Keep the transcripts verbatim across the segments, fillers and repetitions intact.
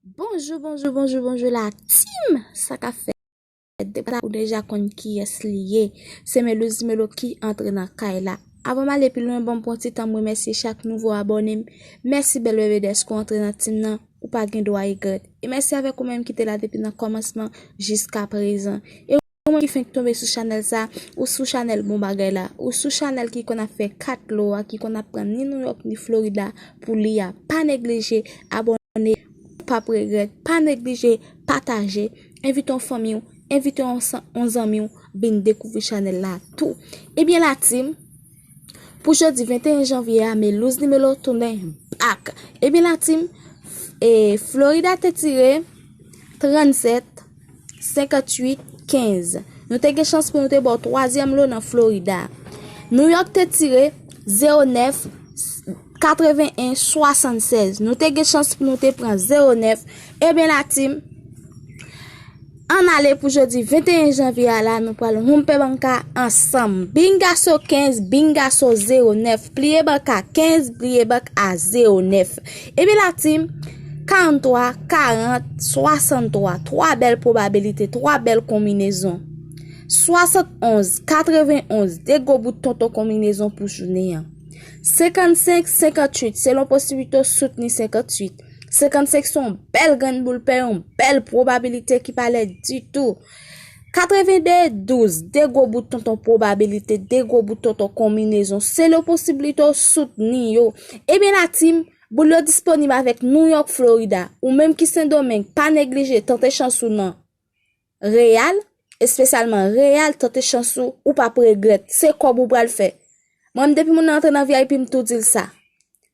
Bonjou, bonjou, bonjou, bonjou la team. Sa k ap fèt? Depi sa ou deja konn kiyès li ye. Se Melouz Melo ki antre nan kay la. Avan m ale pi lwen, ban m pran ti tan m remèsye chak nouvo abòne m. Mèsi bèl bebe dèske w antre nan team nan. Ou pa gen dwa regrèt. E mèsi avèk ou menm ki te la depi nan kòmansman jiska prezan. E ou menm ki fenk tonbe sou chanèl sa, ou sou chanèl bon bagay la, ou sou chanèl ki konn ap fè kat lo a, ki konn ap pran ni Nouyòk ni Florida pou li a, pa neglije abòne, ou p ap regrèt, pa neglije pataje, envite yon fanmi w, envite yon san- yon zanmi w vin dekouvri chanèl la tou. Ebyen la team, pou jodi venteyen janvye a, Melouz Melo tounen back. Ebyen la team, e, Florida te tire trannsèt, senkantuit, kenz. Nou te gen chans pou nou te ba w twazyèm lo nan Florida. Nouyòk te tire zewo nèf, katreven en, swasannsèz. Nou te gen chans pou nou te pran zewo nèf. Ebyen la team, ann ale pou jodi venteyen janvye a la, nou pral wonpe banka ansanm. Bingaso kenz, bingaso zewo nèf, pliye banka kenz, pliye banka zewo nèf. Ebyen la team, karanntwa, karant, swasanntwa, twa bèl pwobabilite, twa bèl konminezon. Swasannonz, katrevenonz, de gwo bout tonton konminezon pou jounen an. Senkannsenk, senkantuit, selon posiblite w soutni senkantuit. Senkannsenk se yon bèl grenn boul pè, yon bèl pwobabilite ki pa lèd ditou. Katrevende, douz, de gwo bout tonton pwobabilite, de gwo bout tonton konminezon, selon posiblite w soutni yo. Ebyen la team, boul yo disponib avèk Nouyòk, Florida. Ou menm ki Sendomeng, pa neglije tante chans ou nan Real, espesyalman Real, tante chans ou, ou p ap regrèt. Se kòb ou pral fè. Mwen menm depi moun nan antre nan V I P, m tou di l sa.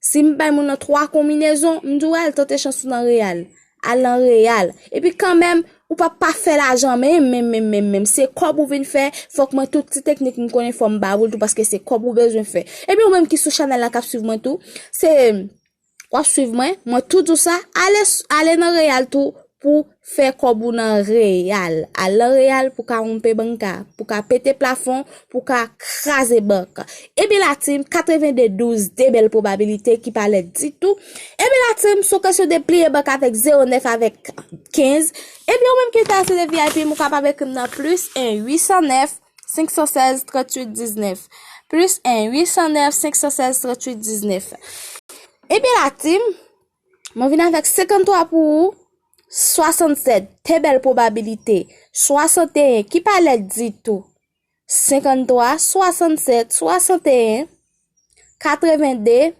Si m bay moun nan twa konminezon, m di w al tante chans ou nan Real. Al nan Real. Epi kanmenm, ou p ap pa fè lajan menm, menm, menm, menm, menm. Se kòb ou vin fè, fòk mwen tout ti teknik m konnen fò m ba ou l tou paske se kòb ou bezwen fè. Epi ou menm ki sou chanèl la k ap swiv mwen tou, se w ap swiv mwen, mwen tou di w sa, ale, ale nan Real tou pou fè kòb ou nan Real. Al nan Real pou ka wonpe banka, pou ka pete plafon, pou ka kraze bank. Ebyen la team, katrevende douz, de bèl pwobabilite ki pa lèd ditou. Ebyen la team, sou kesyon de pliye bank avèk zewo nèf avèk kenz. Ebyen ou menm ki enterese de V I P, ou kapab ekri m nan plis en uit san nèf, senk san sèz, tranntuit diznèf. Plis en uit san nèf, senk san sèz, tranntuit diznèf. Ebyen la team, mwen vin avèk senkanntwa pou ou, swasannsèt, de bèl pwobabilite, swasanteyen, ki pa lèd ditou, senkanntwa, swasannsèt, swasanteyen, katrevende,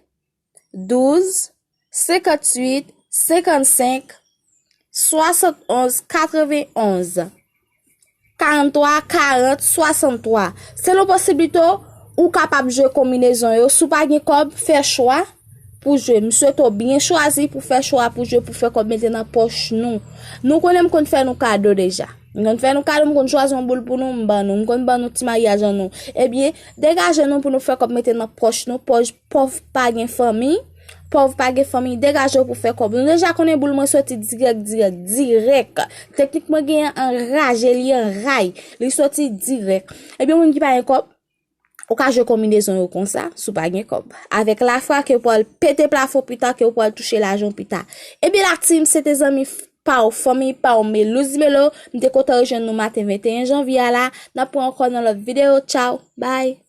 douz, senkantuit, senkannsenk, swasannonz, katrevenonz, karanntwa, karant, swasanntwa. Selon posiblite w, ou kapab jwe konminezon yo. Si w pa gen kòb, fè chwa pou jwe. M swete w byen chwazi pou fè chwa pou jwe, pou fè kòb mete nan pòch nou. Nou konnen m konn fè nou kado deja. M konn fè nou kado, m konn chwazi yon boul pou nou, m ban nou. M konn ban nou ti maryaj an nou. Ebyen, degaje nou pou nou fè kòb mete nan pòch nou. Pòch, pòv pa gen fanmi. Pòv pa gen fanmi, degaje w pou fè kòb. Nou deja konnen boul mwen soti dirèk, dirèk, dirèk. Teknik mwen genyen anraje, li anray. Li soti dirèk. Ebyen, moun ki pa gen kòb, ou ka jwe konminezon yo konsa, si w pa gen kòb. Avèk lafwa ke w pral pete plafon pita, ke w pral touche lajan pita. Ebyen, la team, se te zanmi f- pa w, fanmi pa w, Melouz Melo, m te kontan rejwenn nou maten venteyen janvye a la. N ap wè ankò nan lòt videyo. Tchaw, bye.